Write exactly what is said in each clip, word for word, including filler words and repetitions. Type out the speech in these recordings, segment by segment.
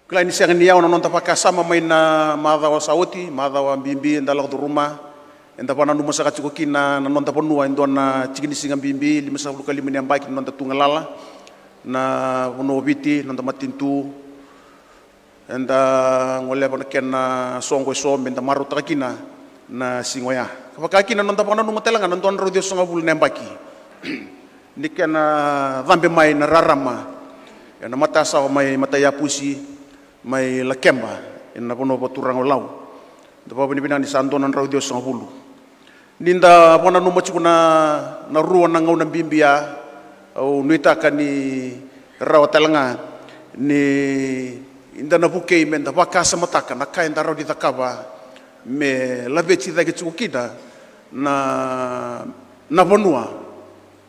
Kila ni sega ni yawa na noda vakasama mai na macawa sa oti, macawa bibi eda lako curuma. Eda vakananuma saka tiko kina na noda vanua e dua na tiki ni siga bibi, limasagavulu ka lima ni yabaki na noda tu galala na vanua o Viti, noda matanitu. Eda goleva na kena soqo eso meda marautaka kina na siga oya. Ka vaka kina na noda vakananuma tale ga na dua na drau ciwasagavulu na yabaki ni kena cabe mai na rarama ena matasawa mai Matayapusi, mai Lakeba, ena vanua vakaturaga o Lau. Da vakavinavinaka ni sa dua na drau ciwasagavulu. Ni da vakananuma tiko na, na rua na gauna bibi ya, au nuitaka ni rawa tale ga ni da na vukei meda vakasamataka na ka eda rawa ni cakava me laveti cake tiko kina na, na vanua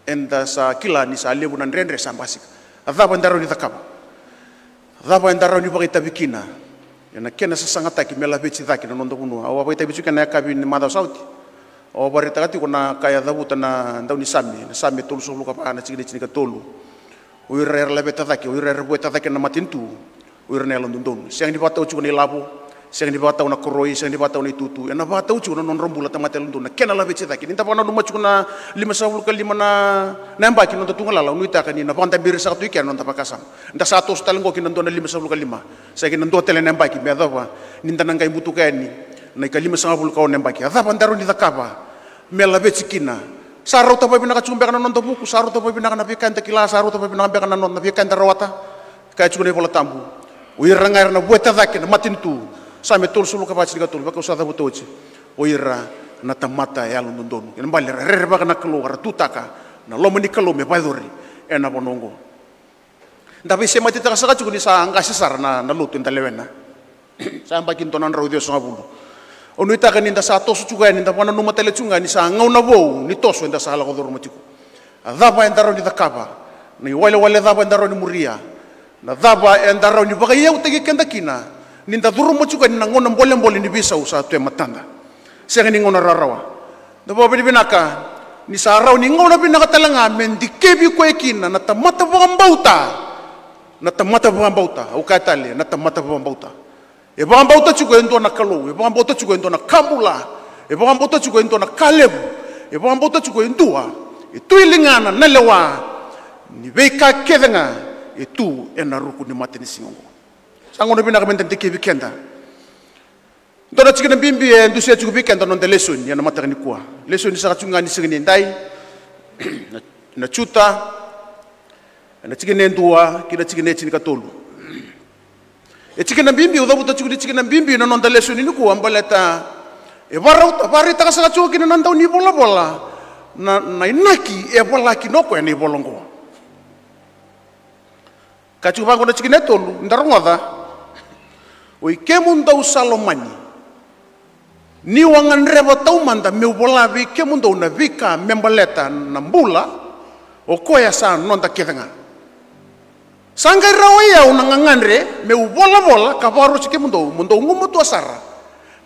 eda sa kila ni sa levu na dredre sa basika. A cava eda rawa ni cakava? Cava eda rawa ni vakaitavi kina ena kena sasagataki me laveti cake na noda vanua? Au a vakaitavi tiko ena yakavi ni macawa sa oti. Au a vakaraitaka tiko na ka e a cavuta na daunisame, na Same tolusagavulu ka va, na tikina e tinikatolu. O ira era laveta cake, o ira era vueta cake na matanitu, o ira na yalododonu. Sega ni vakatau tiko na ilavo, sega ni vakatau na koroi, sega ni vakatau na itutu. Ena vakatau tiko na nodra bula tamata yalododonu, na kena laveti cake. Ni da vakananuma tiko na limasagavulu ka lima na, na yabaki na noda tu galala, au nuitaka ni na vakadabiri saka tu i kea na noda vakasama. Da sa toso tale qo ki na dua na limasagavulu ka lima. Sa ki na dua tale na yabaki me yacova ni da na qai butuka yani na ika limasagavulu ka ono na yabaki. A cava da rawa ni cakava me laveti kina? Sa rauta vakavinaka tiko beka na noda vuku, sa rauta vakavinaka na veika eda kila, sa rauta vakavinaka beka na noda, na veika eda rawata. Kaya tiko na iVola Tabu, o ira ga era na vueta cake na matanitu. Same tolusagavulu ka va, tinikatolu, vaka au sa cavuta oti. O ira na tamata yalododonu. Kena ibalebale era rerevaka na Kalou, era tutaka na loma ni Kalou me vakayacori ena vanua oqo. Da veisemaitaka saka tiko ni sa qase sara na, na lotu eda lewena. Sa yabaki dua na drau ciwasagavulu. Au nuitaka ni da sa toso tiko yani, da vakananuma tale tiko ga ni sa gauna vou ni toso eda sa lako curuma tiko. A cava eda rawa ni cakava? Na iwalewale cava eda rawa ni muria? Na cava eda rawa ni vakaiyautaki keda kina ni da curuma tiko yani na gauna bolebole ni veisau sa tu e matada? Sega ni gauna rawarawa. Da vakavinavinaka ni sa rawa ni gauna vinaka tale ga me dikevi koya kina na tamata vakabauta. Na tamata vakabauta, au kaya tale, na tamata vakabauta. E vakabauta tiko e dua na Kalou, e vakabauta tiko e dua na ka bula, e vakabauta tiko e dua na ka levu, e vakabauta tiko e dua e tu e ligana na lewa ni veika kece ga e tu ena ruku ni matanisiga oqo. Sa gauna vinaka meda dikevi keda. Dua na tikina bibi e dusia tiko vei keda na noda lesoni ena mataka nikua. Lesoni saka tiko ga ni siga nidai, na, na Juta, na tikina e dua ki na tikina e tinikatolu. E tikina bibi, au cavuta tiko ni tikina bibi na noda lesoni nikua, baleta e varau-, vakaraitaka saka tiko kina na dau ni volavola na, na inaki e vola kina o koya na ivola oqo. Ka tiko vaqo na tikina e tolu, da rogoca. Oi kemudou sa lomani, niu a gadreva taumada meu vola vei kemudou na veika me baleta na bula, o koya sa noda kece ga. Sa qai rawa i au na gagadre meu volavola ka vakaroti kemudou, mo dou gumatua sara,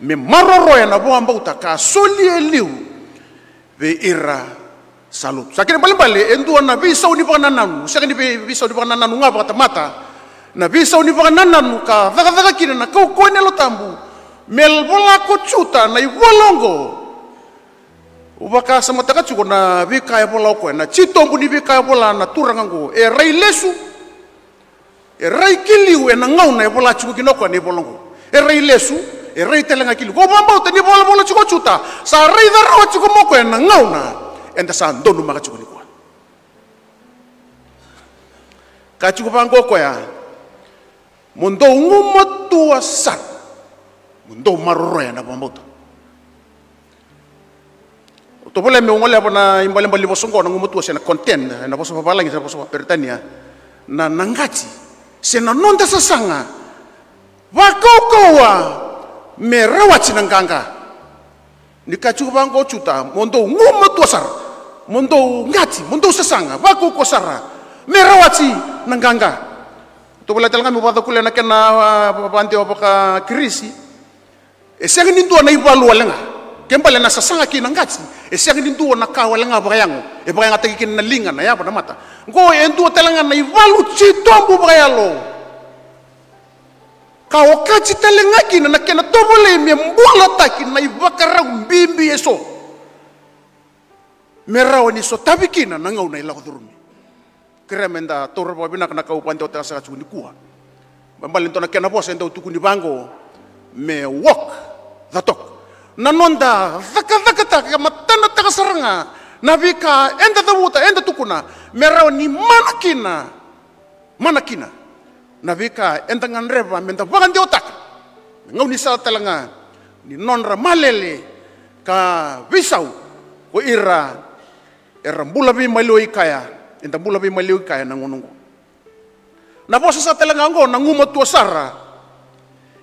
me maroroya na vakabauta ka solia e liu vei ira sa lotu. Sa kena ibalebale e dua na veisau ni vakanananu, sega ni vei-, veisau ni vakanananu ga vakatamata, na veisau ni vakanananu ka cakacaka kina na kaukauwa ni Yalo Tabu me vola ko Juta na ivola oqo. Au vakasamataka tiko na veika e vola o koya, na titobu ni veika e vola na turaga oqo, e rai lesu, e rai ki liu ena gauna e vola tiko kina o koya na ivola oqo. E rai lesu, e rai tale ga ki liu. Ko vakabauta ni volavola tiko o Juta, sa raica rawa tiko mai o koya na gauna eda sa donumaka tiko nikua. Ka tiko vaqo o koya, mo dou gumatua sara, mo dou maroroya na vakabauta. Au tovolea meu goleva na ibalebale ni vosa oqo na gumatua se na content, ena vosa vavalagi se na vosa vaperitania, na, na qati se na noda sasaga vakaukauwa me rawati na qaqa. Ni ka tiko vaqo o Juta, mo dou gumatua sara, mo dou qati, mo dou sasaga vakaukauwa sara me rawati na qaqa. Au tovolea tale ga meu vakacakulea na kena, a, vakadewa vakaKirisi. E sega ni dua na ivalu wale ga. Ke bale na sasaga kei na qati, e sega ni dua na ka wale ga vakayago e vakayagataki kina na liga, na yava, na mata. Qo e dua tale ga na ivalu titobu vakayalo. Ka okati tale ga kina na kena tovolei me bulataki na ivakarau bibi eso me rawa ni sotavi kina na gauna e lako curumi. Kerea meda taura vakavinaka na ka au vakadewataka saka tiko nikua. Baleta e dua na kena vosa e dau tukuni vaqo, me walk the talk. Na noda cakacakataka, matanataka sara ga na veika eda cavuta, eda tukuna, me rawa ni mana kina, mana kina na veika eda gadreva meda vakadewataka. Me gaunisala tale ga ni nodra malele ka veisau ko ira era bula veimaliwai kaya, eda bula veimaliwai kaya na gauna oqo. Na vosa sa tale ga oqo na gumatua sara.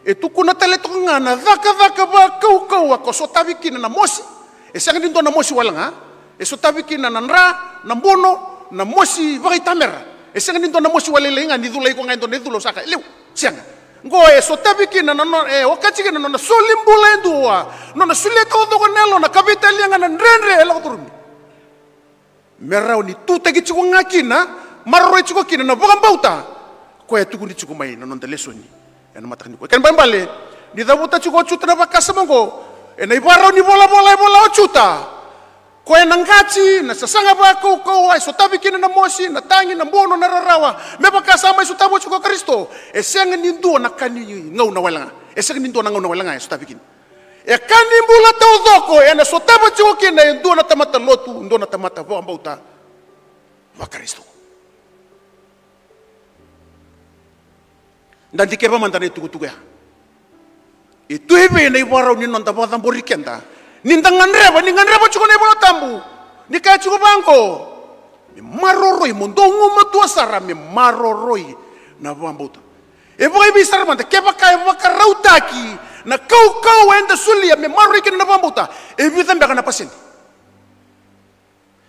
E tukuna tale toka ga na cakacaka vakaukauwa ko sotavi kina na mosi. E sega ni dua na mosi wale ga. E sotavi kina na dra, na buno, na mosi vakaitamera. E sega ni dua na mosi wale lailai ga ni cula iko ga e dua na icula o sa kaya, levu. Sega. Oqo e sotavi kina na no, e okati kina na nona soli bula e dua, nona solia taucoko na yalona ka veitalia ga na dredre e lako curumi. Me rawa ni tutaki tiko ga kina, maroroi tiko kina na vakabauta. Koya e tukuni tiko mai na noda lesoni ena mataka nikua. Kena ibalebale, ni cavuta tiko o Juta na vakasama oqo, ena ivakarau ni volavola e vola o Juta. Koya na qati, na sasaga vakaukauwa, e sotavi kina na mosi, na tagi, na buno, na rarawa. Me vaka sa mai sotavi oti ko Karisito, e sega ni dua na ka ni gauna wale ga. E sega ni dua na gauna wale ga e sotavi kina. E ka ni bula taucoko ena sotava tiko kina e dua na tamata lotu, dua na tamata vakabauta vaKarisito. Da dikeva mada na itukutuku ya. E tu e vei na ivakarau ni noda vakacabori keda ni da gadreva, ni gadreva tiko na iVola Tabu, ni kaya tiko vaqo, me maroroi, mo dou gumatua sara me maroroi na vakabauta. E vakaevei sara mada, kevaka e vakarautaki na kaukauwa eda solia me maroroi kina na vakabauta, e vica beka na pasede?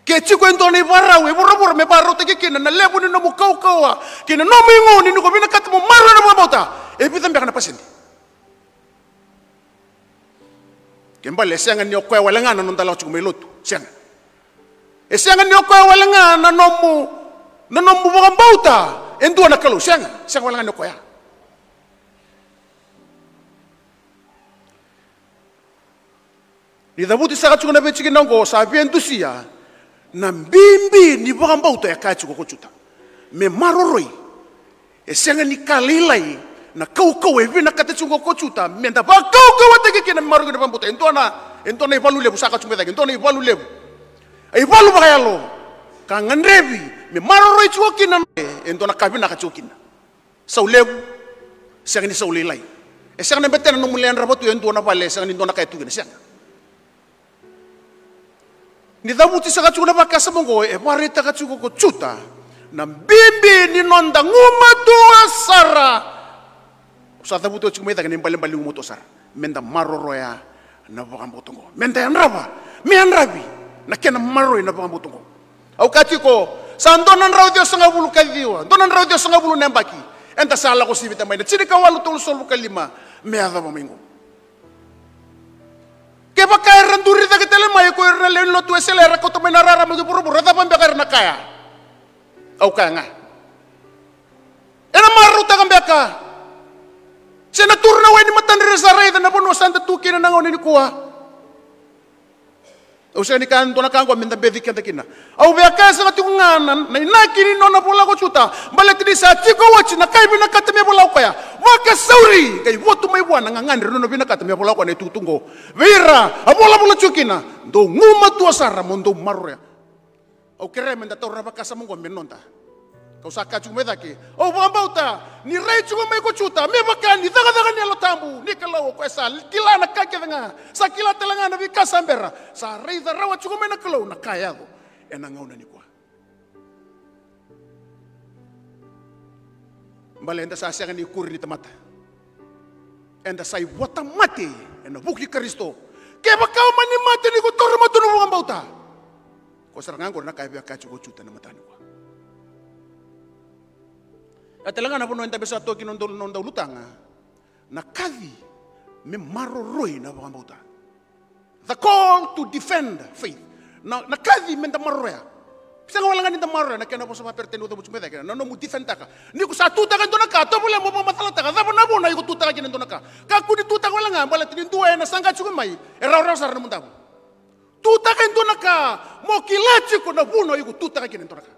Ke tiko e dua na ivakarau e vuravura me vakarautaki kina na levu ni nomu kaukauwa kei na nomu igu ni ko vinakata mo maroroi na vakabauta, e vica beka na pasede? Ke bale e sega ni o koya wale ga na noda lako tiko mai lotu, sega. E sega ni o koya wale ga na nomu, na nomu vakabauta e dua na Kalou, sega. Sega wale ga ni o koya. Ni cavuti saka tiko na veitikina oqo, sa via dusia na bibi ni vakabauta e kaya tiko ko Juta me maroroi. E sega ni ka lailai na kaukauwa e vinakata tiko ko Juta meda vakaukauwataki kina me maroroi kina na vakabauta. E dua na, e dua na ivalu levu, saka tiko mai cake, e dua na ivalu levu. A ivalu vakayalo ka gadrevi me maroroi tiko kina, e dua na ka vinaka tiko kina. Sau levu, sega ni sau lailai. E sega na betena nomu le yadrava tu e dua na vale, e sega ni dua na ka e tu kina, sega. Ni cavuti saka tiko na vakasama oqo, e vakaraitaka tiko ko Juta na bibi ni noda gumatua sara. Au sa cavuta tiko mai cake na ibalebale ni gumatua sara. Meda maroroya na vakabauta oqo. Meda yadrava, me yadravi na kena maroroi na vakabauta oqo. Au kaya tiko, sa dua na drau ciwasagavulu ka ciwa, dua na drau ciwasagavulu na yabaki eda sa lako sivita mai na tinikawalu tolusagavulu ka lima me yacova mai oqo. Kevaka era duri cake tale mai ko ira na lewe ni lotu Wesele, era kauta mai na rarama ki vuravura, cava beka era na kaya? Au kaya ga, ena marautaka beka se na turu na wai ni matadra era sa raica na vanua sa da tu kina na gauna nikua? Au sega ni kaya dua na ka oqo meda beci keda kina. Au via kaya saka tiko ga na, na inaki ni nona vola ko Juta, baleta ni sa tiko oti na ka e vinakata me vola o koya. Vakasauri, qai votu mai vua na gagadre ni nona vinakata me vola o koya na itukutuku oqo vei ira a volavola tiko kina, dou gumatua sara mo dou maroroya. Au kerea meda taura na vakasama oqo me noda. Kau sa kaya tiko mai cake, au vakabauta ni rai tiko mai ko Juta me vaka ni cakacaka ni Yalo Tabu ni Kalou, o koya sa kila na ka kece ga, sa kila tale ga na veika sa bera, sa raica rawa tiko mai na Kalou na ka e yaco ena gauna nikua. Bale eda sa sega ni ikuri ni tamata. Eda sa ivota mate ena vuku i Karisito. Kevaka o mani mate ni ko taura matua na vakabauta. Ko sara ga oqori na ka e via kaya tiko ko Juta ena mataka nikua. Ya tale ga na vanua e dabe saka toka kina na noda ulutaga. Na kaci me maroroi na vakabauta. The call to defend faith. Na, na kaci meda maroroya. Sega wale ga ni da maroroya na kena vosa vakaperitania au cavuti mai cake, na nomu defendtaka. Ni ko sa tutaka e dua na ka, tovolea mo vakamacalataka cava na vuna iko tutaka kina e dua na ka. Kakua ni tutaka wale ga baleta ni dua ena saqa tiko mai, e rawarawa sara na nomu davo. Tutaka e dua na ka, mo kila tiko na vuna iko tutaka kina e dua na ka.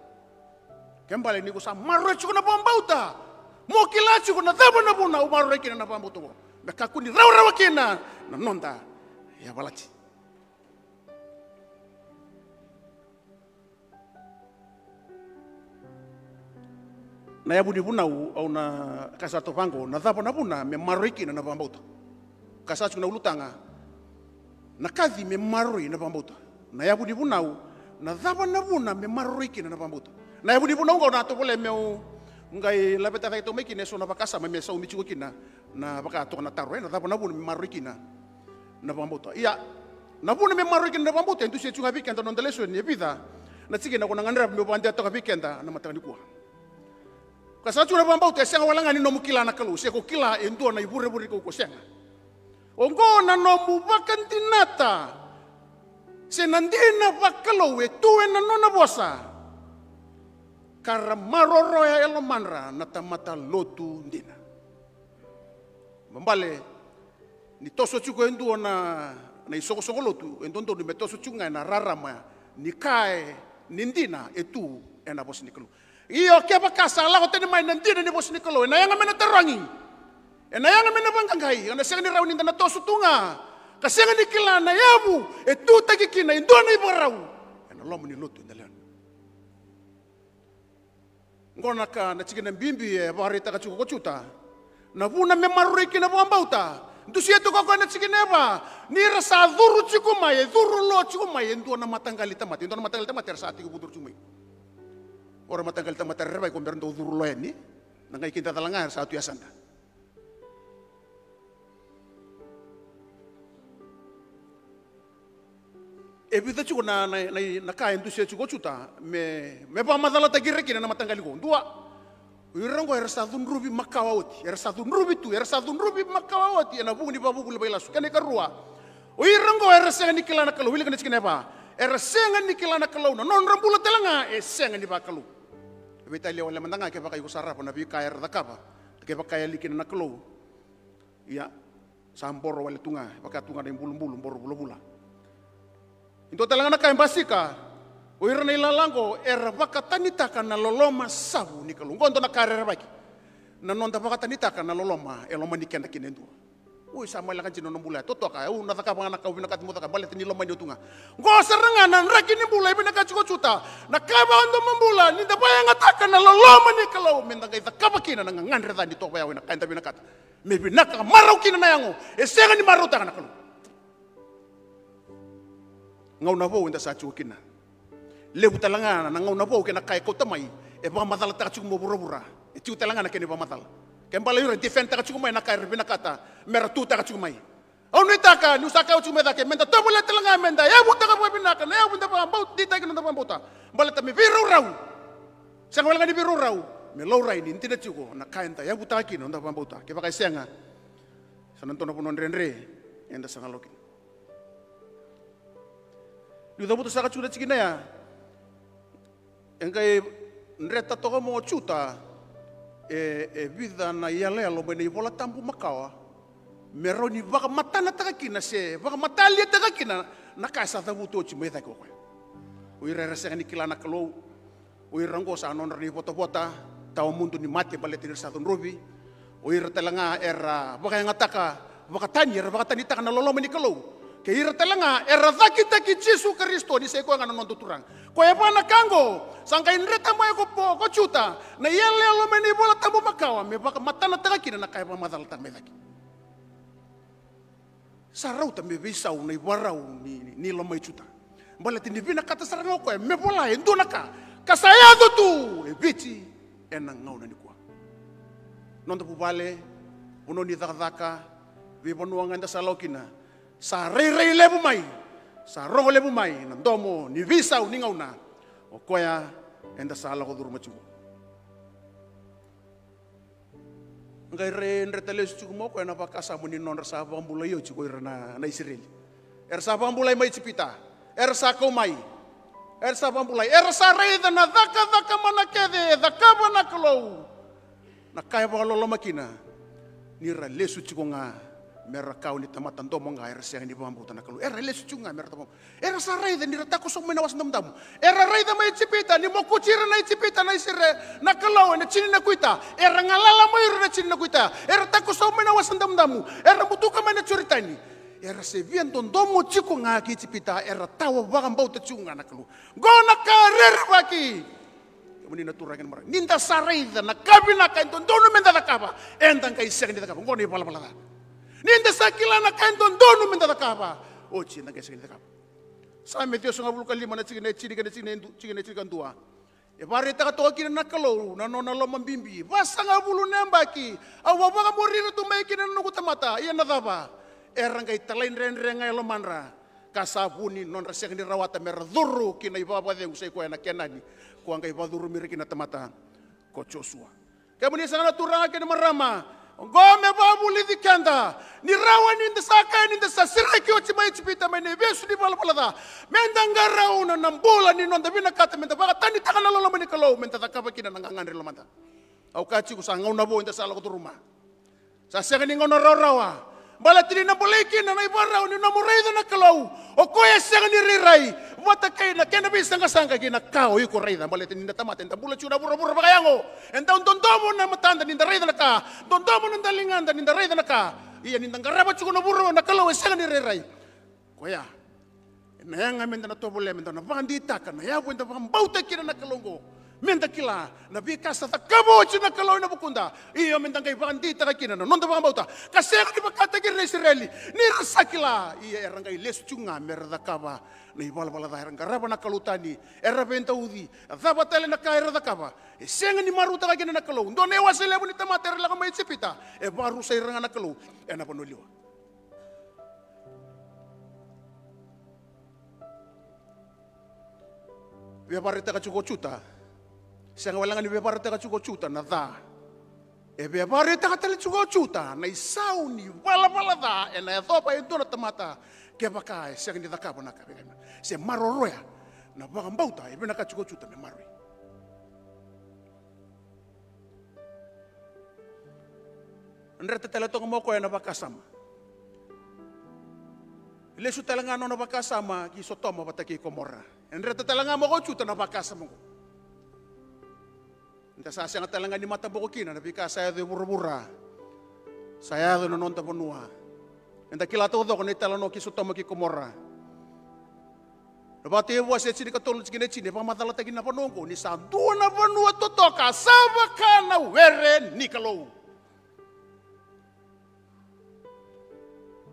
Ke bale ni ko sa maroroya tiko na vakabauta, mo kila tiko na cava na vuna au maroroya kina na vakabauta oqo. Me kakua ni rawarawa kina na noda yavalati. Na yavu ni vunau, au na kaya sara toka vaqo, na cava na vuna me maroroi kina na vakabauta. Kaya sara tiko na ulutaga, na kaci me maroroi na vakabauta. Na yavu ni vunau, na cava na vuna me maroroi kina na vakabauta. Na yavu ni vunau oqo na tovolea meu qai laveta cake toka mai kina eso na vakasama me saumi tiko kina na vaka toka na taro, e, na cava na vuna me maroroi kina na vakabauta. Ia, na vuna me maroroi kina na vakabauta e dusia tiko ga vei keda na noda lesoni e vica na tikina ko na gadreva meu vakadewataka vei keda na mataka nikua. Ka sa tiko na vakabauta e sega wale ga ni nomu kila na Kalou, se ko kila e dua na ivurevure, ko, ko sega. Oqo na nomu vakadinata se na dina vakalou e tu ena nona vosa, ka ra maroroya e lomadra na tamata lotu dina. Babale ni toso tiko e dua na, na isoqosoqo lotu, e dodonu me toso tiko ga ena rarama ni ka e ni dina e tu ena vosa ni Kalou. Io, kevaka sa lako tani mai na dina ni vosa ni Kalou, ena yaga me na tarogi, ena yaga me na vaqaqai, ena sega ni rawa ni da na toso tu ga, ka sega ni kila na yavu e tutaki kina e dua na ivakarau ena loma ni lotu eda lewe. Oqo na ka, na tikina bibi e vakaraitaka tiko ko Juta na vuna me maroroi kina vakabauta. Dusia tiko o koya na tikina e va, ni ra sa curu tiko mai, e curu lo tiko mai e dua na mataqali tamata, e dua na mataqali tamata era sa tekivu curu tiko mai. O ira mataqali tamata rerevaki ko bera dau curu lo yani, na qai kida cala ga era sa tu yasada. E vica tiko na, na, na, na ka e dusia tiko o Juta me, me vakamacalataki ira kina na mataqali qo. Dua, o ira qo era sa cudruvi makawa oti, era sa cudruvi tu, era sa cudruvi makawa oti ena vuku ni vakavuvuli vailasu. Kena ikarua, o ira qo era sega ni kila na Kalou, wilika na tikina e va. Era sega ni kila na Kalou, na nodra bula tale ga e sega ni vakalou. E veitalia wale mada ga kevaka iko sarava na veika era cakava, kevaka e yali kina na Kalou. Ia, sa boro wale tu ga, vaka tu ga na ibulubulu, boro vulavula. E dua tale ga na ka e basika, o ira na ilala oqo era vakatanitaka na loloma savu ni Kalou. Oqo dua na ka rerevaki, na noda vakatanitaka na loloma e lomani keda kina e dua. Oi, sa mai laka dina na bula ya, totoka, au na cakava ga na ka au vinakata meu cakava baleta ni lomani au tu ga. Oqo sara ga na draki ni bula e vinakati ko Juta, na ka e vakadomobula, ni da vakayagataka na loloma ni Kalou me da qai cakava kina na gagadre ca ni tovo yawa ena ka eda vinakata. Me vinaka ka marau kina na yago, e sega ni marautaka na Kalou. Gauna vou eda sa tiko kina. Levu tale ga na gauna vou kei na ka e kauta mai, e vakamacalataka tiko mai o vuravura. E tiko tale ga na kena ivakamacala. Ke bale o ira e defendtaka tiko mai na ka era vinakata me ra tutaka tiko mai. Au nuitaka niu sa kaya tiko mai cake, me da tovolea tale ga me da yavutaka vakavinaka na yavu eda vakabauta, deitaka na noda vakabauta. Baleta me veiraurau. Sega wale ga ni veiraurau, me laurai ni dina tiko na ka eda yavutaka kina na noda vakabauta. Kevaka e sega, sa na dua na vanua dredre eda sa na lako kina. Niu cavuta saka tiko na tikina ya, e qai dreta toka mai o Juta e, e vica na iyaloyalo mai na iVola Tabu makawa me rawa ni vakamatanataka kina se vakamataliataka kina na ka e sa cavuta oti mai cake o koya. O ira era sega ni kila na Kalou, o ira oqo sa nodra na ivotavota, tawa mudu ni mate baleta ni ra sa cudruvi. O ira tale ga era vakayagataka vakatani, era vakatanitaka na loloma ni Kalou. Kei ira tale ga era cakitaki Jisu Karisito ni sa i koya ga na noda Turaga. Koya e va na ka oqo, sa qai dreta mai ko, ko, ko Juta na iyaloyalo mai na iVola Tabu makawa me vakamatanataka kina na ka e vakamacalataka mai cake. Sa rauta me veisau na ivakarau ni, ni, ni loma i Juta. Baleta ni vinakata sara ga o koya me vola e dua na ka ka sa yaco tu e Viti ena gauna nikua. Noda vuvale, vanua ni cakacaka, veivanua ga eda sa lako kina, sa rairai levu mai, sa rogo levu mai na domo ni veisau ni gauna o koya eda sa lako curuma tiko. Qai re, dreta lesu tiko mai o koya na vakasama ni nodra sa vakabulai oti ko ira na, na Isireli. Era sa vakabulai mai Ijipita. Era sa kau mai. Era sa vakabulai, era sa raica na cakacaka mana kece e cakava na Kalou. Na ka e vakaloloma kina, ni ra lesu tiko ga me ra kau ni tamata domo ga, era sega ni vakabauta na Kalou. Era lesu tiko ga me ra tamata. Era sa raica ni ra takoso mai na Wasa Damudamu. Era raica mai Ijipita, ni mokuti ira na Ijipita na Isireli, na Kalou, ena tini na kuita. Era galala mai ira na tini na kuita. Era takoso mai na Wasa Damudamu. Era butuka mai na Joritani. Era se via dodomo tiko ga ki Ijipita, era tawa vakabauta tiko ga na Kalou. Qo na ka rerevaki. Kemuni na turaga kei na marama, ni da sa raica na ka vinaka e dodonu me da cakava, eda qai sega ni cakava. Qo na ivalavala ca. Ni da sa kila na ka e dodonu me da cakava, oti eda qai sega ni cakava. Same ciwasagavulu ka lima, na tikina e tini kei na tikina e du-, tikina e tinikadua. E vakaraitaka toka kina na Kalou na nona lomabibi. Vasagavulu na yabaki au a vakamuri ira tu mai kina na noqu tamata. Ia na cava? Era qai talaidredre ga e lomadra, ka sa vu ni nodra sega ni rawata me ra curu ki na ivakavakacegu, sa i koya na Kenani, ko a qai vakacurumi ira kina na tamata ko Josua. Kemuni saka na turaga kei na marama, oqo me vakavulici keda. Ni rawa ni da sa kaya ni da sa sereki oti mai Ijipita, mai na ivesu ni valavala ca, me da qarauna na bula ni noda vinakata me da vakatanitaka na loloma ni Kalou, me da cakava kina na gagadre lomada. Au kaya tiko, sa gauna vou eda sa lako curuma. Sa sega ni gauna rawarawa. Baleta ni na bolei kina na ivakarau ni nomu raica na Kalou, o koya e sega ni rairai, vata kei na kena veisaqasaqa kei na ka o iko raica. Baleta ni na tamata eda bula tiko na vuravura vakayago. E dau dodomo na matada ni da raica na ka, dodomo na daligada ni da raica na ka. Ia ni da qarava tiko na vura na Kalou e sega ni rairai. Koya ena yaga me da na tovolea me da na vakadeitaka na yavu eda vakabauta kina na Kalou oqo. Me da kila na veika sa cakava oti na Kalou ena vukuda. Io, me da qai vakadeitaka kina na noda vakabauta. Ka sega ni vakataki ira na Isireli, ni ra sa kila. Ia era qai lesu tiko ga me ra cakava na ivalavala ca, era qarava na kalou tani, era veidauci. A cava tale na ka era cakava? E sega ni marautaka kina na Kalou. Dua na iwase levu ni tamata era lako mai Ijipita, e vakarusai ira ga na Kalou ena vanua liwa. Via vakaraitaka tiko o Juta. Sega wale ga ni via vakaraitaka tiko o Juta na ca. E via vakaraitaka tale tiko o Juta na isau ni valavala ca ena yacova e dua na tamata kevaka e sega ni cakava na ka vei kemuni. Se maroroya na vakabauta, e vinakata tiko o Juta me maroroi. Dreta tale toka mai o koya na vakasama. Lesu tale ga na nona vakasama ki Sotoma vata kei Komora. Dreta tale ga mai o Juta na vakasama oqo. Eda sa sega tale ga ni mataboko kina na veika sa yaco e vuravura. Sa yaco ena noda vanua. Eda kila taucoko na italanoa ki Sotoma kei Komora. Na Vakatekivu wase tinikatolu na tikina e tini, e vakamacalataki na vanua oqo ni sa dua na vanua totoka sa vaka na were ni Kalou.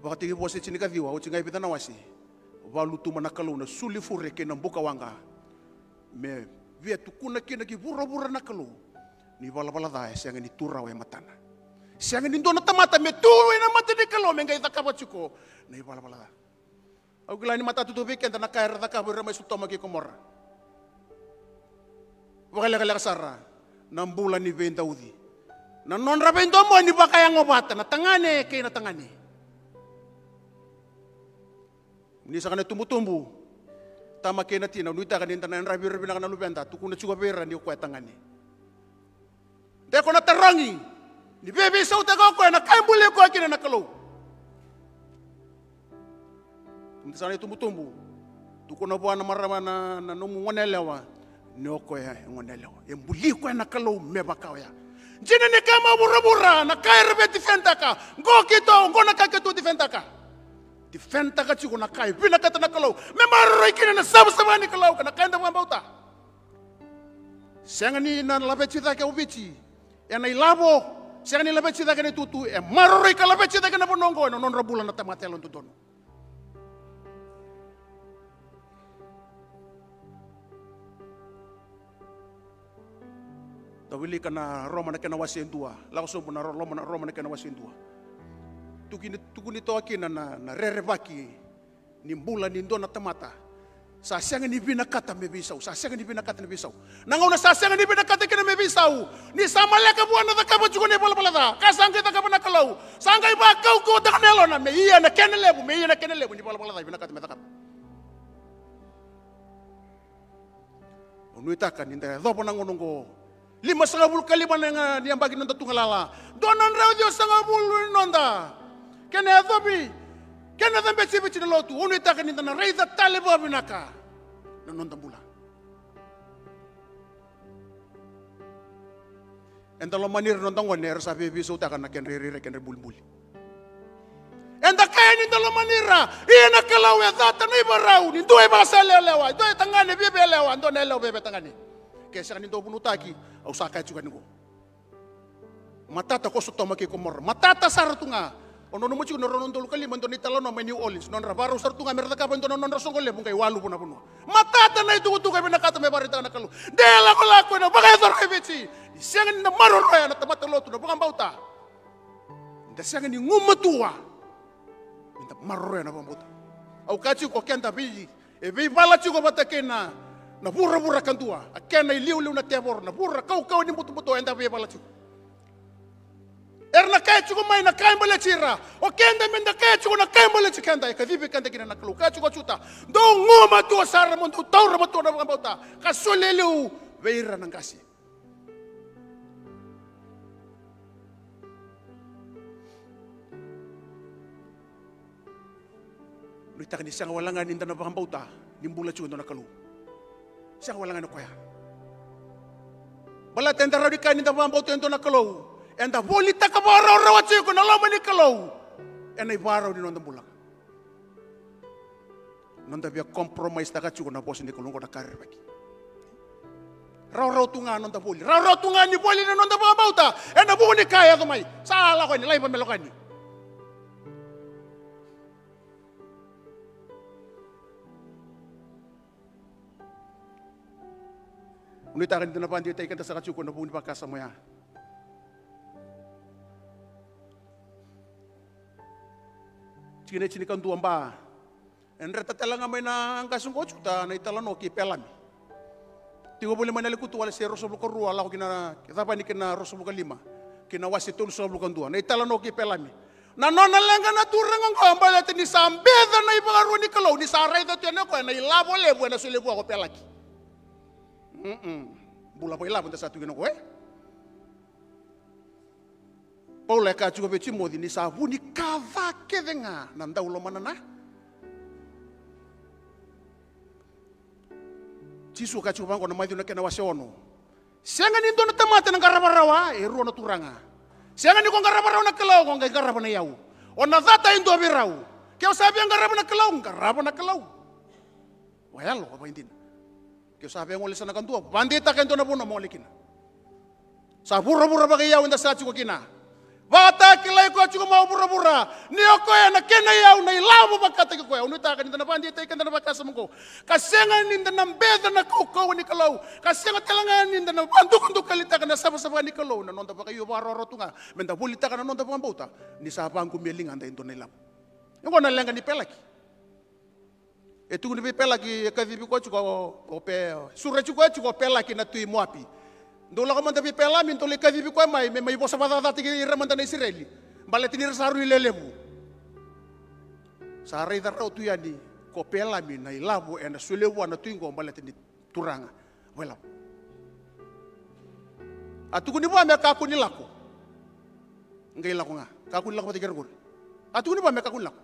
Vakatekivu wase tinikaciwa, oti ga e vica na wase. Vakalutuma na Kalou na sulifure kei na bukawaqa me via tukuna kina ki vuravura na Kalou ni valavala ca e sega ni tu rawa e matana. Sega ni dua na tamata me tu ena mata ni Kalou me qai cakava tiko na ivalavala ca. Au kila ni matata tu vei keda na ka era cakava o ira mai Sotoma kei Komora. Vakalekaleka sara na bula ni veidauci, na nodra veidomoni vakayago vata na tagane kei na tagane. Ni saka na itubutubu, tama kei na tina, nuitaka ni da na yadravi ira vinaka na luveda, tukuna tiko vei ira ni o koya tagane. De ko na tarogi ni via veisautaka o koya na ka e buli koya kina na Kalou. Ni da saka na itubutubu, tukuna vua na marama na, na nomu gone yalewa ni o koya e gone yalewa, e buli koya na Kalou me vaka oya. Dina ni kaya mai vuravura na ka era via tifendaka, qo keitou, qo na ka keitou tifendaka. Tifendaka tiko na ka e vinakata na Kalou me maroroi kina na savasava ni Kalou, ka na ka eda vakabauta. Sega ni na laveti cake o Viti ena ilavo, sega ni laveti cake na itutu, e maroroi ka laveti cake na vanua oqo ena nodra bula na tamata yalododonu. Da wilika na Roma na kena wase e dua. Lako sobu na Ro-, Roma na, Roma na kena wase e dua. Tukuni, tukuni toka kina na, na rerevaki ni bula ni dua na tamata sa sega ni vinakata me veisau, sa sega ni vinakata me veisau. Na gauna sa sega ni vinakata kina me veisau, ni sa maleka vua na cakava tiko na ivalavala ca, ka sa qai cakava na Kalou, sa qai vakaukauwataka na yalona me ia na kena levu, me ia na kena levu ni valavala ca e vinakata me cakava. Au nuitaka ni da yacova na gauna oqo. Limasagavulu ka lima na ga ni yabaki ni noda tugalala. Dua na drau ciwasagavulu ni noda kena yacovi, kena cabeti vei ira na lotu. Au nuitaka ni da na raica tale vakavinaka na noda bula. Eda lomani ira na noda gone era sa veiveisautaka na kedra irairai, kedra bulibuli. Eda kaya ni da lomani ira, ia na Kalou e cata na ivarau ni dua e vakasalelewa, dua e tagane via via lewa, dua na yalewa via via tagane. Ke sega ni dau vunautaki, au sa kaya tiko yani qo. Matata ko Sotoma kei Komora. Matata sara tu ga. Au nanuma tiko na rua na udolu ka lima, dua na italanoa mai New Orleans. Nodra varau sara tu ga me ra cakava e dua na nodra soqo levu qai waluvu na vanua. Matata na itukutuku e vinakata me vakaraitaka na Kalou. De lakolako ena vakayacora e Viti. Ni sega ni na maroroya na tamata lotu, na vakabauta. Da sega ni gumatua me da maroroya na vakabauta. Au kaya tiko, o keda vei, e veivala tiko vata kei na, na vuravura kadua. A kena iliuliu na tevoro, na vura kaukauwa ni butobuto, eda veivala tiko. Era na kaya tiko mai na ka e baleti ira. O keda me da kaya tiko na ka e baleti keda, e kacivi keda kina na Kalou. Kaya tiko o Juta, dou gumatua sara mo dou taura matua na vakabauta, ka solia e liu vei ira na qase. Nuitaka ni sega wale ga ni da na vakabauta ni bula tiko e dua na Kalou. Sega wale ga ni koya. Baleta eda rawa ni kaya ni da vakabauta e dua na Kalou, eda volitaka vakarawarawa tiko na loma ni Kalou ena ivakarau ni noda bula. Noda via compromise taka tiko na vosa ni Kalou, oqo na ka rerevaki. Rawarawa tu ga noda voli, rawarawa tu ga ni voli na noda vakabauta ena vuku ni ka e yaco mai. Sa lako yani, laiva me lako yani. Au nuitaka ni da na vakadeitaki keda saka tiko ena vuku ni vakasama oya. Tikina e tinikadua, ba, e dreta tale ga mai na qase qo o Juta na italanoa kei Pelami. Tiko voli mai na Lekutu wale se ruasagavulu ka rua, lako ki na, cava yani ki na ruasagavulu ka lima, ki na wase tolusagavulu ka dua, na italanoa kei Pelami. Na nona leqa na turaga oqo baleta ni sa beca na ivakarau ni Kalou, ni sa raica tu yani o koya na ilavo levu ena solia vua ko Pelaki. Mm-mm. Bula vakailavo eda sa tu kina oqo, e? Paula e kaya tiko vei Timoci ni sa vu ni ka ca kece ga na dau lomana na. Jisu e kaya tiko vaqo na Maciu na kena wase ono. Sega ni dua na tamata ena qarava rawa e rua na turaga. Sega ni ko qarava rawa na Kalou, ko qai qarava na iyau. O na cata e dua vei rau. Ke o sa via qarava na Kalou, qarava na Kalou vakayalo, vakaidina. Ke o sa via gole sa na kadua, vakadeitaka e dua na vanua mo gole kina. Sa vuravura vakaiyau eda sa tiko kina. Vakatakilai koya tiko mai o vuravura ni o koya na kena iyau, na ilavo vakataki koya. Au nuitaka ni da na vakadeitaki keda na vakasama oqo. Ka sega ni da na beca na kaukauwa ni Kalou. Ka sega tale ga ni da na vakadukadukalitaka na savasava ni Kalou. Na noda vakaiu vakarawarawa tu ga me da volitaka na noda vakabauta ni sa vaqumia e ligada e dua na ilavo. Oqo na leqa ni Pelaki. E tukuni vei Pelaki, e kacivi koya tiko o, o Pe, sure tiko koya tiko o Pelaki na tui Moapi. Dou lako mada vei Pelami, dou lai kacivi koya mai me mai vosa vakacacataki ira mada na Isireli, baleta ni ra sa rui lelevu. Sa raica rawa tu yani ko Pelami na ilavo ena solia vua na tui qo baleta ni turaga vakailavo. A tukuni vua me kakua ni lako. Qai lako ga. Kakua ni lako vata kei ira qori. A tukuni vua me kakua ni lako.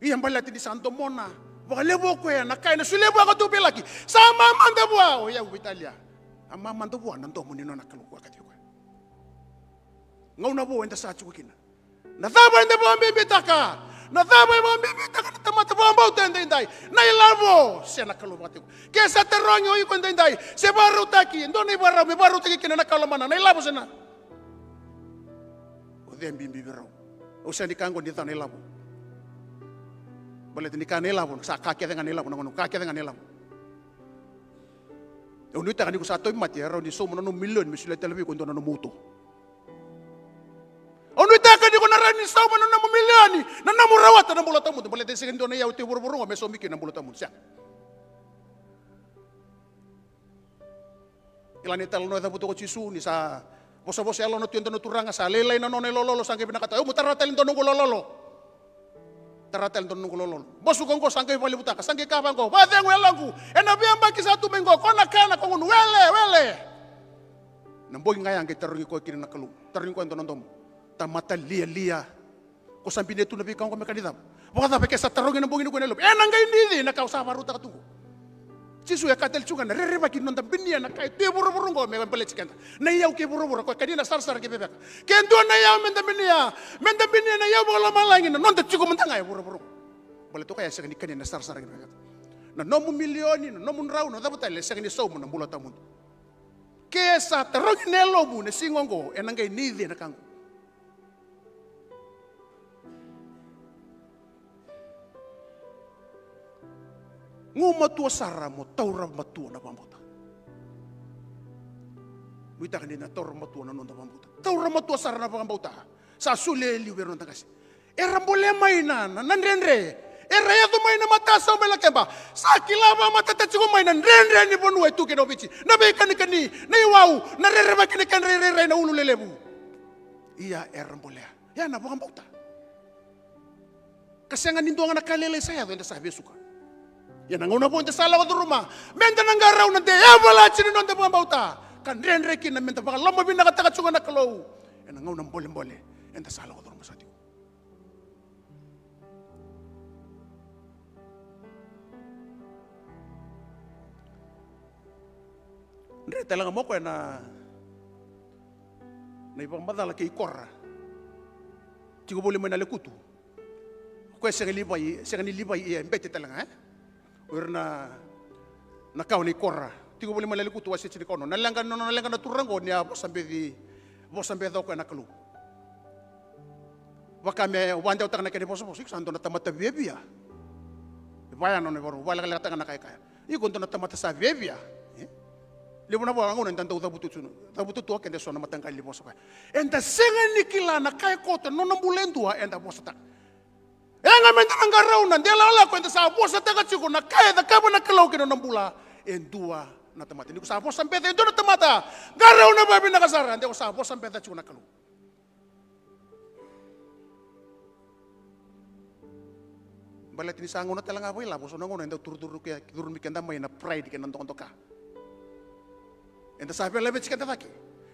Ia baleta ni sa domona vakalevu o koya na ka ena solia vua ko Pelaki. Sa mamada vua o iyau vei Italia. A mamada vua na domo ni nona Kalou, koya kacivi koya. Gauna vou eda sa tiko kina. Na cava eda vakabibitaka? Na cava e vakabibitaka na tamata vakabauta edaidai? Na ilavo se na Kalou vakatiko? Ke sa tarogi o iko edaidai se vakarautaki e dua na ivakarau me vakarautaki kina na ka lomana, na ilavo se na? O cei e bibi vei rau? Au sega ni kaya oqo ni ca na ilavo. Baleta ni kaya na ilavo, sa ka kece ga na ilavo, na gauna ka kece ga na ilavo. Au nuitaka ni ko sa tauvimate, e rawa ni sauma na nomu milioni me solia tale vei iko e dua na nomu uto. Au nuitaka ni ko na rawa ni sauma na nomu milioni, na nomu rawata na bula tawamudu. Baleta e sega ni dua na iyau e tu e vuravura oqo me saumi kina na bula tawamudu. Sega. Kila na italanoa e cavuta ko Jisu, ni sa vosavosa yalona tu e dua na turaga, sa lailai na nona ilololo, sa qai vinakata, au mo tara tale e dua noqu ilololo. Tara tale dua na noqu lololo. Bosuka oqo sa qai vakalevutaka, sa qai kaya vaqo, vakacegu e yaloqu, ena veiyabaki sa tu mai oqo, ko na kaya na ko gunu, wele, wele. Na bogi ga ya qai tarogi koya kina na Kalou. Tarogi koya e dua na domo. Tamata lialia. Ko sa binia tu na veika oqo me ka ni cava? Vakacava ke sa tarogi na bogi nikua na yalomu? Ena qai ni cei na ka o sa vakarautaka tu oqo? Jisu e kaya tale tiko ga na rerevaki ni noda binia na ka e tu e vuravura oqo me baleti keda. Na iyau kei vuravura, koya kania na sarasara kei veveka. Ke dua na iyau meda binia, meda binia na iyau vakalomalagi, na noda tiko mada ga e vuravura oqo. Baleta o koya e sega ni kania na sarasara kei veveka. Na nomu milioni, na nomu drau, na cava tale, e sega ni sauma na bula tawamudu. Ke sa tarogi na yalomu na siga oqo, ena qai ni cei na ka oqo? Gumatua sara mo taura matua na vakabauta. Nuitaka ni na taura matua na noda vakabauta. Taura matua sara na vakabauta. Sa solia e liu vei ira na noda qase. Era bolea mai na, na, na dredre. Era yaco mai na matasau mai Lakeba. Sa kila vakamatata tiko mai na dredre ni vanua e tu kina o Viti. Na veikanikani, na iwau, na rerevaki ni kedra irairai na ulu lelevu. Ia era bolea. Ia na vakabauta. Ka sega ni dua ga na ka lailai sa yaco, eda sa vesuka. Ia na gauna vou eda sa lako curuma, meda na qarauna de yavalati ni noda vakabauta. Ka dredre kina meda vakalomavinakataka tiko na Kalou. Ena gauna bolebole eda sa lako curuma sa tiko. Dre tale ga mo koya na, na ivakamacala kei Kora. Tiko voli mai na lekutu. Koya sega ni Livai, sega ni Livai, ia e bete tale ga, e? O ira na, na kawa nei Kora. Tiko voli mai na lekutu wase tinikaono. Na leqa, na, na leqa na turaga oqo ni a vosa beci, vosa beci o koya na Kalou. Vaka me vakadewataka na kena ivosavosa, iko sa dua na tamata viavia. Vaya nona ivakarau, vakalekalekataka na ka e kaya. Iko dua na tamata sa viavia. E? Levu na vua na gauna eda dau cavutu tu, cavutu tu o keda eso na mataqali ni vosa vaya. Eda sega ni kila na ka e koto na nona bula e dua, eda vosataka. Ega meda na qarauna, de lakolako eda sa vosataka tiko na ka e cakava na Kalou ki na nona bula e dua na tamata. Ni ko sa vosa beca e dua na tamata, qarauna vakavinaka sara, de ko sa vosa beca tiko na Kalou. Baleta ni sa gauna tale ga vakailavo, so na gauna eda turuturuki, curumi keda mai na pride kei na dokadoka. Eda sa veilaveti keda cake.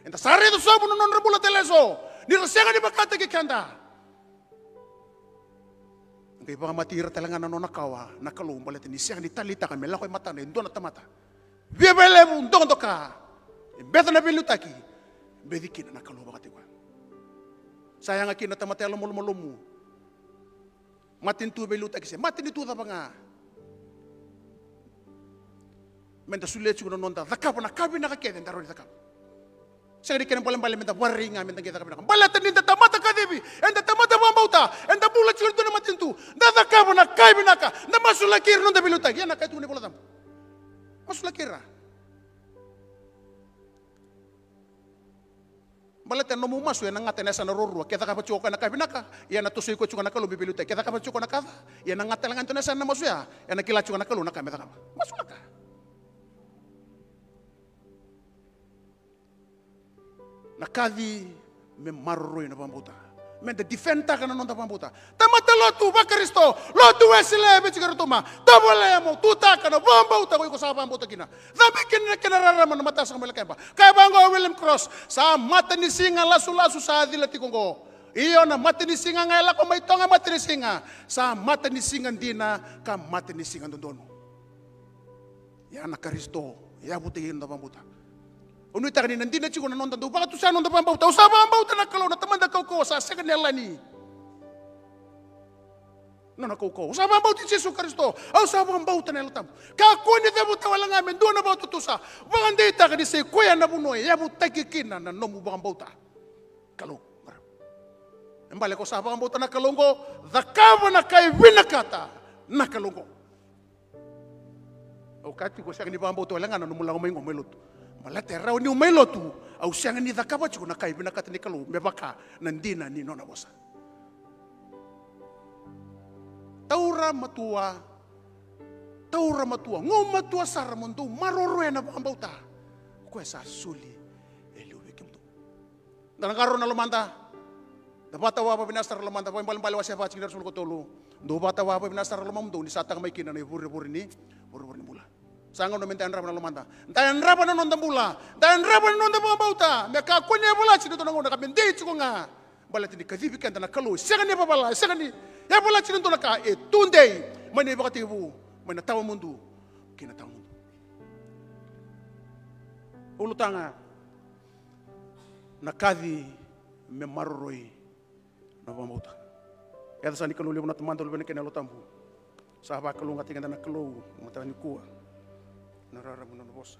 Eda sa raica sobu na nodra bula tale eso ni ra sega ni vakataki keda. Qai vakamatei ira tale ga na nona kawa na Kalou, baleta ni sega ni taleitaka me lako e matana e dua na tamata via veilevu, dokadoka, e beca na veiliutaki, beci kina na Kalou vakataki koya. Sa yaga kina na tamata yalomalumalumu. Matanitu veiliutaki se matanitu cava ga. Meda solia tiko na noda cakava na ka vinaka kece eda rawa ni cakava. Sega ni kena ibalebale meda vakarerei ga meda qai caka vinaka. Baleta ni da tamata kacivi, eda tamata vakabauta, eda bula tiko e dua na matanitu, da cakava na ka e vinaka, da masulaki ira na noda veiliutaki. Ia na ka e tukuna na iVolatabu. Masulaki ira. Baleta na nomu masu ena gata ena yasana ruarua. Ke cakava tiko o koya na ka vinaka, ia na tosoi koya tiko na Kalou me veiliutaki. Ke cakava tiko na ka ca, ia na gata tale ga e dua na yasana na masu ya, ena kila tiko na Kalou na ka me cakava. Masulaka. Na kaci me maroroi na vakabauta. Meda defendtaka na noda vakabauta. Tamata lotu vaKarisito, lotu Wesele, Viti kei Rotuma. Tovolea mo tutaka na vakabauta ko iko sa vakabauta kina. Cabe kina na kena rarama na matasaka mai Lakeba. Kaya vaqo o William Cross, sa matanisiga lasulasu sa cila tiko oqo. Io, na matanisiga ga e lako mai Toga, matanisiga. Sa matanisiga dina ka matanisiga dodonu. Ia na Karisito e yavutaki ena noda vakabauta. Au nuitaka ni na dina tiko na noda dau vakatusa na noda vakabauta. Au sa vakabauta na Kalou na Tamada kaukauwa, sa sega ni yalani nona kaukauwa. Au sa vakabauti Jisu Karisito. Au sa vakabauta na Yalo Tabu. Kakua ni cavuta wale ga me dua na vakatutusa. Vakadeitaka ni sa i koya na vanua e yavutaki kina na nomu vakabauta. Kalou. E bale ko sa vakabauta na Kalou oqo, cakava na ka e vinakata na Kalou oqo. Au kaya tiko, sega ni vakabauta wale ga na nomu lako mai qo mai lotu. Baleta e rawa niu mai lotu, au sega ni cakava tiko na ka e vinakata ni Kalou me vaka na dina ni nona vosa. Taura matua, taura matua, gumatua sara mo dou maroroya na vakabauta. Koya sa soli e liu vei kemudou. Da na qarauna na lomada. Vakatawa vakavinaka sara lomada, Vakaibalebale wase va tikina ruasagavulu ka tolu. Dou vakatawa vakavinaka sara lomamudou ni sa taka mai kina na ivurevure ni, vurevure ni bula. Sa gauna me da yadrava na lomada. Da yadrava na noda bula. Da yadrava na noda vakabauta. Me kakua ni yavalati na dua na gauna ka me dei tiko ga. Baleta ni kacivi keda na Kalou. Sega ni yavala, sega ni yavalati na dua na ka. E tudei mai na ivakatekivu, mai na tawa mudu kei na tawa mudu. Ulutaga, na kaci me maroroi na vakabauta. Yaca sara ni Kalou levu na Tamada, Luvena kei na Yalo Tabu. Sa vakalougatataki keda na Kalou na mataka nikua. Na raramu na nona vosa.